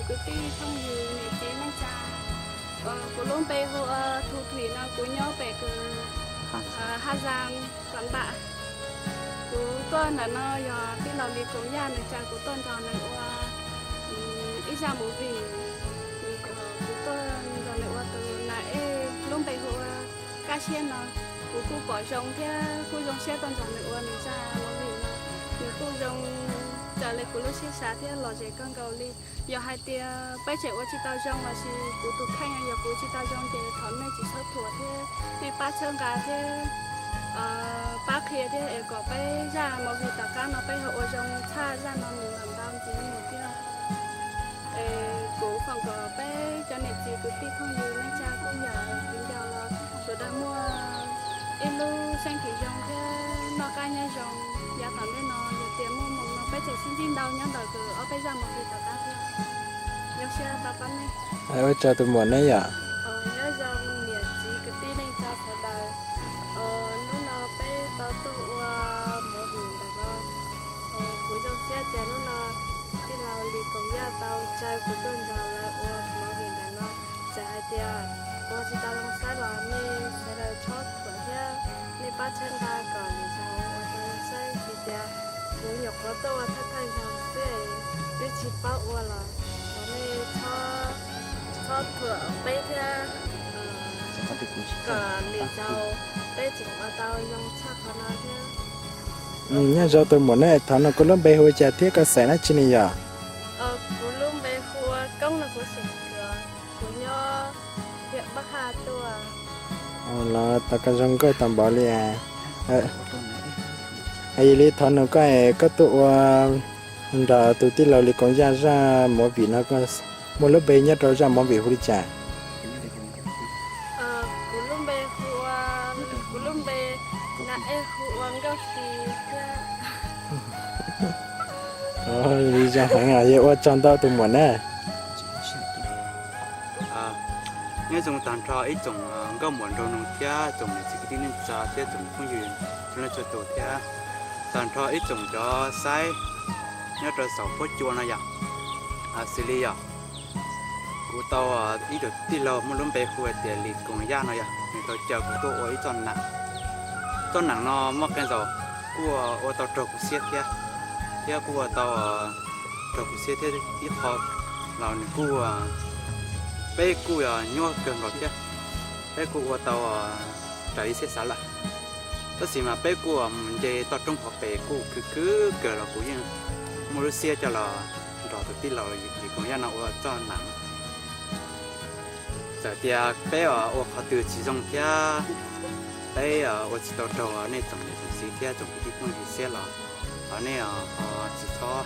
Kwv tij phooj ywg niam txiv neej tsa, kuv lub npe hu ua Thu Thim no, kuv nyob pem kws Haj Zaj Pam Npam. Kuv tuaj ntawm no yog tij laug Lis Koos Yaj nws tsa kuv tuaj nrog nws ua ib zaj movie, kuv tuaj nrog nws ua tus nas ej lub npe hu ua Kaj Siab no. Kuv kuj pom zoo thiab kuj zoo siab tuaj nrog nws ua nws zaj movie no. Nws kuj zoo raws li kuv lub siab xav thiab lom zem kawg nkaus li. Yog hais tias peb tseem ua tsis tau zoo lossis kuv tus kheej yog kuv tsis tau zoo ces thov nej tsis txhob thuam thiab nej pab txhawb nqa thiab pab qhia thiab es kom peb zaj movie tom qab no peb ho ua zoo tshaj zaj no mus ntau ntxiv mus thiab. Es kuv foom kom peb cov niam txiv kwv tij phooj ywg neej tsa kuj yog kwv ncaus los sawv daws muaj ib lub xeeb tiv zoo thiab noj qab nyob zoo. Yav tom ntej no yog tias muaj moos no peb tseem sib ntsib ntau nyob ntawm kws ob peb zaj movie tom qab thiab. Zoo siab tau pab nej. Ua tsaug tus muam neb yom. Nyob zoo niam txiv kwv tij neej tsa sawv daws. Hnub no peb tau tuaj ua movie ntawm no. Kuv zoo siab tias hnub no tij laug Lis Koos Yaj tau tsa kuv tuaj nrog lawv ua movie ntawm no. Txawm hais tias ua tsis tau zoo saib los nej sawv daws txhob thuam thiab nej pab txhawb nqa kom lwm zaus ua tau zoo saib. Vim tias kuv nyuam qhuav tuaj ua thawj thawj zaug xwb, twb tsis paub ua los thov nej txhob thuam peb thiab kom lwm zaus peb tseem ua tau zoo tshaj qhov no thiab. Nyob zoo tus muam ne, thaum no koj lub npe hu ua cas thiab koj xeem dab tsi ne yom? Kuv lub npe hu ua Koob no, kuv xeem Tuam, kuv nyob Hiam Pab Haj tuaj. Los tau koj zoo nkauj tau npaum li. Yog li thaum no koj, koj tuaj ua nrog tus tij laug Lis Koos Yaj zaj movie no, koj muaj lub npe nyob rau zaj movie hu li cas? Kuv lub npe hu ua, kuv lub npe na ej hu ua Nkauj Tis thiab. Zoo heev, yog ua tsaug ntau tus muam na. Nyob zoo tag nrho ib tsoom nkauj muam nraug nus thiab tsoom niam txiv kwv tij neej tsa thiab tsoom phooj ywg txhua leej txhua tus thiab tag nrho ib tsoom cov saib nyob rau saum huab cua no yom. Xws li yog kuv tau ib tug tij laug muaj lub npe hu hais tias Lis Koos Yaj no yog nws tau caw kuv tuaj ua ib txoj nam. Txoj nam no muaj qee zaus kuj ua tau raug kuv siab thiab, thiab kuj ua tau raug kuv siab thiab ib qho los nws kuj, peb kuj nyuaj kawg nkaus thiab, peb kuj ua tau raws ib siab xav lawm. Tab sis mas peb kuj mus nce toj roob qhov pes kuj khwv khwv kawg los kuv yeej muaj lub siab coj los nrog tus tij laug Lis Koos Yaj no ua txoj nam. Txawm tias peb ua qhov twg tsis zoo thiab peb ua tsis tau raug nej tsoom niam tsoom txiv thiab tsoom kwv tij phooj ywg siab los thov nej ho tsis txhob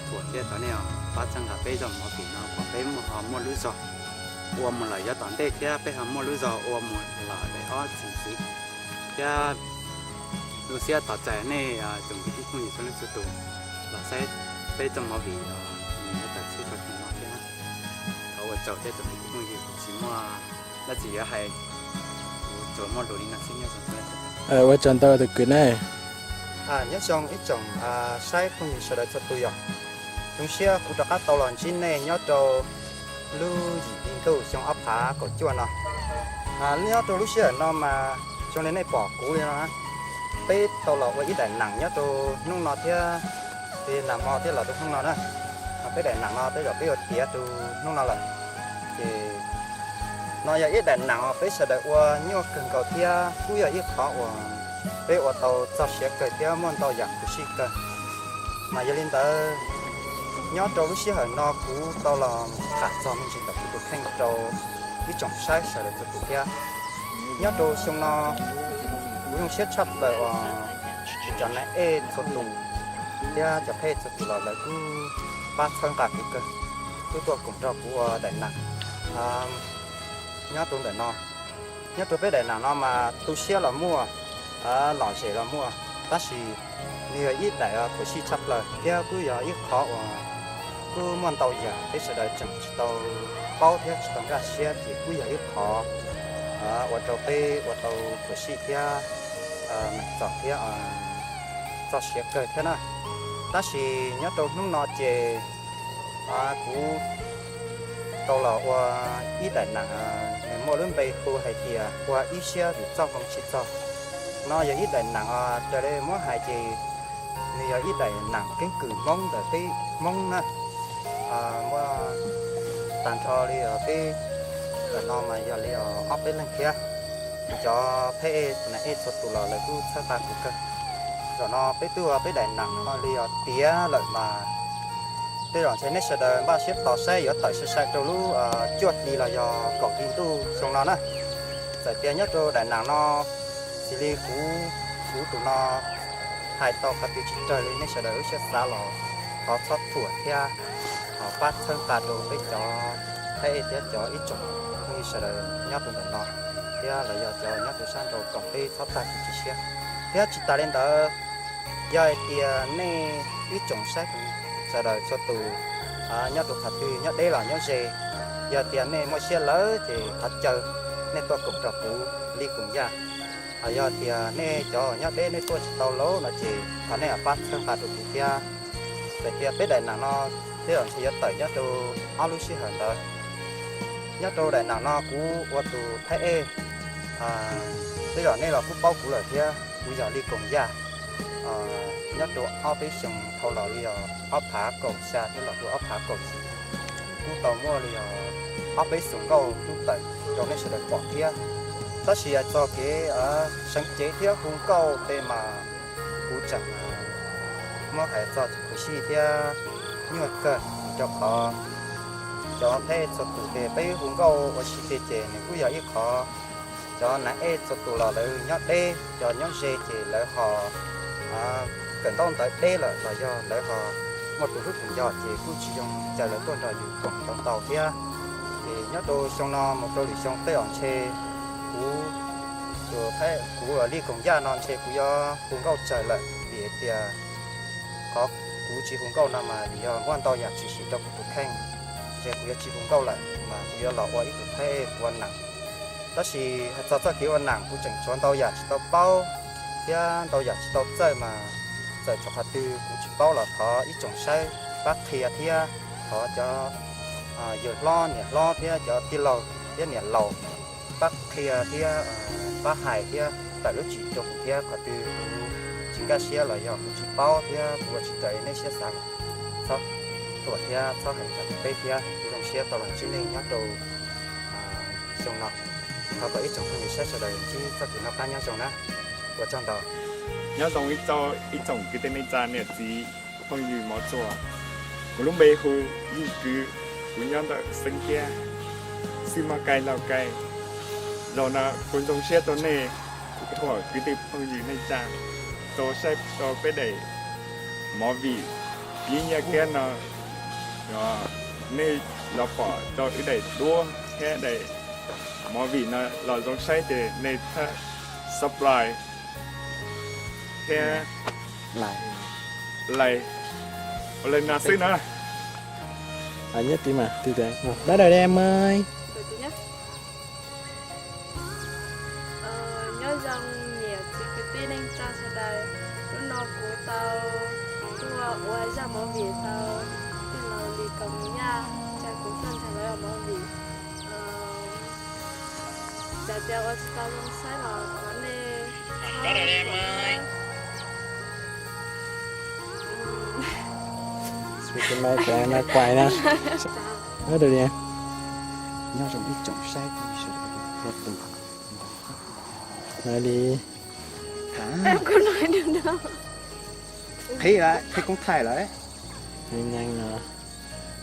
thuam thiab thov nej pab txhawb nqa peb zaj movie no kom peb ho muaj lub zog ua mus lawm yav tom ntej thiab peb ho muaj lub zog ua mus lawm daim ob txhiab ntxiv thiab. Zoo siab tos txais nej tsoom kwv tij phooj ywg txhua leej txhua tus los saib peb txoj movie nyob rau txhua txhua tus no thiab. Thov ua tsaug thiab tsoom kwv tij phooj ywg, tsis muaj dab tsi yuav hais, kuv tsuas muaj lus li no xwb, nyob zoo txhua leej txhua tus. Ua tsaug ntau tus kwv na. Nyob zoo ib tsoom saib phooj ywg sawv daws txhua tus yom. Zoo siab kuv rov qab tau los ntsib nej nyob rau lub yim hli ntuj xyoo ob phav kaum cuaj no. Nyob rau lub sij hawm no mas zoo li nej pom kuv li no na, peb tau los ua ib daim nam nyob rau hnub no thiab, li nag hmo thiab los rau hnub no na. Peb daim nam no tej zaum peb yuav tiav rau hnub no lawm. Ces no yog ib daim nam uas peb sawv daws ua nyuaj kawg nkaus thiab kuj yog ib qhov uas peb ua tau txog siav kawg thiab muaj ntau yam khuv sij kawg. Mas yog li ntawd, nyob rau lub sij hawm no kuv tau los tham txog me ntsis ntawm kuv tus kheej rau ib tsoom saib sawv daws txhua tus thiab. Nyob rau xyoo no kuv zoo siab tshaj plaws uas cov nais ej txhua tus thiab cov phej txhua tus los lawv kuj pab txhawb nqa kuv kawg, kuj tuaj koom nrog kuv ua daim nam nyob rau ntawm no. Nyob rau peb daim nam no mas tu siab los muaj, lom zem los muaj, tab sis nws yog ib daim khuv sij tshaj plaws thiab kuj yog ib qhov uas kuj muaj ntau yam peb sawv daws tseem tsis tau paub thiab tsis tau nkag siab ces kuj yog ib qhov ua rau peb ua tau khuv sij thiab txom thiab txog siav kawg thiab na. Tab sis nyob rau hnub no ces kuv tau los ua ib daim neem, nws muaj lub npe hu hais tias ua ib siab vim txoj hmoo tsis txog. No yog ib daim neem os, raws li muab hais ces nws yog ib daim neem keeb kwm Hmoob ntawm peb Hmoob na. Muaj tag nrho li os peb ntawm no mas yog li os ob peb leeg thiab. Cov phab ej nas ej txhua tus los lawv kuj txhawb nqa kuv kawg. Zaum no peb twb ua peb daim neem no li os tiav lawm mas tej zaum ntshe nej sawv daws npaj siab tos saib yuav tawm sai sai rau lub cuaj hli los yog kaum hli ntuj xyoo no na. Txawm tias nyob rau daim neem no xws li kuv, kuv tus no hais tau qhov twg tsis raws li nej sawv daws lub siab xav los thov txhob thuam thiab pab txhawb nqa rau peb cov phab ej thiab cov ib tsoom phooj ywg sawv daws nyob rau ntawm no thiab los yog cov nyob rau sab nraud kom peb txhob tag kev cia siab. Thiab tsis tas li ntawd, yog hais tias nej ib tsoom saib sawv daws txhua tus nyob rau qhov twg nyob deb los nyob ze, yog tias nej muaj siab lawm ces thov caw nej tuaj koom rau kuv li koom yaj. Yog tias nej cov nyob deb nej tuaj tsis tau lawm no ces thov nej pab txhawb nqa rau kuv thiab. Txawm tias peb daim neem no tej zaum ntshe yuav tawm nyob rau ob lub sij hawm ntawd. Nyob rau daim neem no kuv ua tus phab ej, tej zaum nej los kuj paub kuv lawm thiab, kuv yog li koom yaj. Nyob rau ob peb xyoos dhau los li os ob phav kaum xya thiab los rau ob phav kaum yim, kuj tau muaj li os ob peb xyoos nkauj kuj tawm rau nej sawv daws pom thiab. Tab sis hais txog kev seev cev thiab hu nkauj tej mas kuv tseem muab hais txog khuv xim thiab nyuaj kawg rau qhov cov phab ej txhua tus ces peb hu nkauj ua si tiag ces nws kuj yog ib qhov cov nas ej txhua tus los lawv nyob deb, cov nyob ze ces lawv ho kawm ntaub ntawv deb lawm los yog lawv ho muaj tus hlub tus nco ces kuj tsis zoo caw lawv tuaj nrog yus koom tau ntau thiab. Ces nyob rau xyoo no mus rau lwm xyoo tej zaum ntshe kuv, kuv li koom yaj no ntshe kuv yuav hu nkauj tsawg lawm vim hais tias qhov kuv tsis hu nkauj no mas vim yog muaj ntau yam tshwm sim rau kuv tus kheej, ntshe kuv yuav tsis hu nkauj lawm mas kuv yuav los ua ib tus phab ej ua neem. Tab sis hais txog txoj kev ua neem kuv tseem tshuav ntau yam tsis tau paub thiab ntau yam tsis tau txawj mas txawm tshuav qhov twg kuv tsis paub los thov ib tsoom saib pab qhia thiab thov cov yawg hlob niam hlob thiab cov tij laug thiab niam laus pab qhia thiab pab hais thiab tawm lub txim rau kuv thiab qhov twg kuv tsis nkag siab los yog kuv tsis paub thiab kuv ua tsis raws li nej siab xav los txhob thuam thiab txhob hais rau peb thiab. Kuv zoo siab tau los ntsib nej nyob rau xyoo no. Thov kom ib tsoom phooj ywg saib sawv daws ntsib txoj kev noj qab nyob zoo na. Ua tsaug ntau. Nyob zoo ib tsoom kwv tij neej tsa niam txiv phooj ywg mov txuas. Kuv lub npe hu Yij Kwv, kuv nyob ntawm Xeeb Kiab, xij Maj Kai Lauj Kai. Zaum no kuv zoo siab rau nej, kuv thuam kwv tij phooj ywg neej tsa tau saib tau peb daim movie Yij Nyiaj Kiab no. Nej los pom tau wb daim duab thiab daim movie no los zoo saib ces nej thab subscribe thiab like ua li no xwb na. Nyob tim mas tim tias bác đầu đen ơi. Nyob zoo niam txiv kwv tij neej tsa sawv daws, hnub no kuv tau tuaj ua zaj movie tau tij laug Lis Koos Yaj, ntshai kuv tuaj ntshai lawv ua movie. Txawm tias ua tsis tau zoo saib los thov nej nyob zoo ib tsoom saib, li,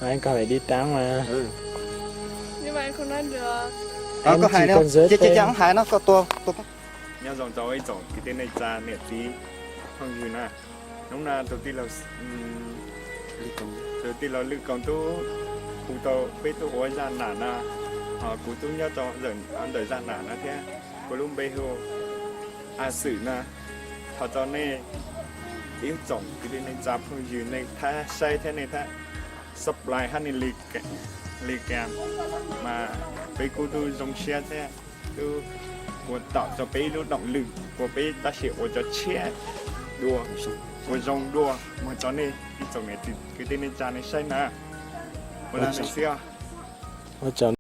qhib koj hais di tab mas. Koj hais no, koj tua. Nyob zoo rau ib tsoom kwv tij neej tsa niam txiv phooj ywg na. Hnub no tus tij laug, tus tij laug Lwm Koos tub hu tau peb tuaj ua zaj nam no, ho kuv tub nyob rau ntawm zaj nam no thiab. Kuv lub npe hu A Xwm na. Thov rau nej ib tsoom kwv tij neej tsa phooj ywg nej thab saib thiab nej thab subscribe hab nej li cas mas peb kuj tub zoo siab thiab tub ua tau rau peb ib lub doom lwm ua peb tab sis ua cov tshiab dua, ua zoo dua mus rau nej ib tsoom niam txiv kwv tij neej tsa nej saib na. Ua li no xwb. Ua tsaug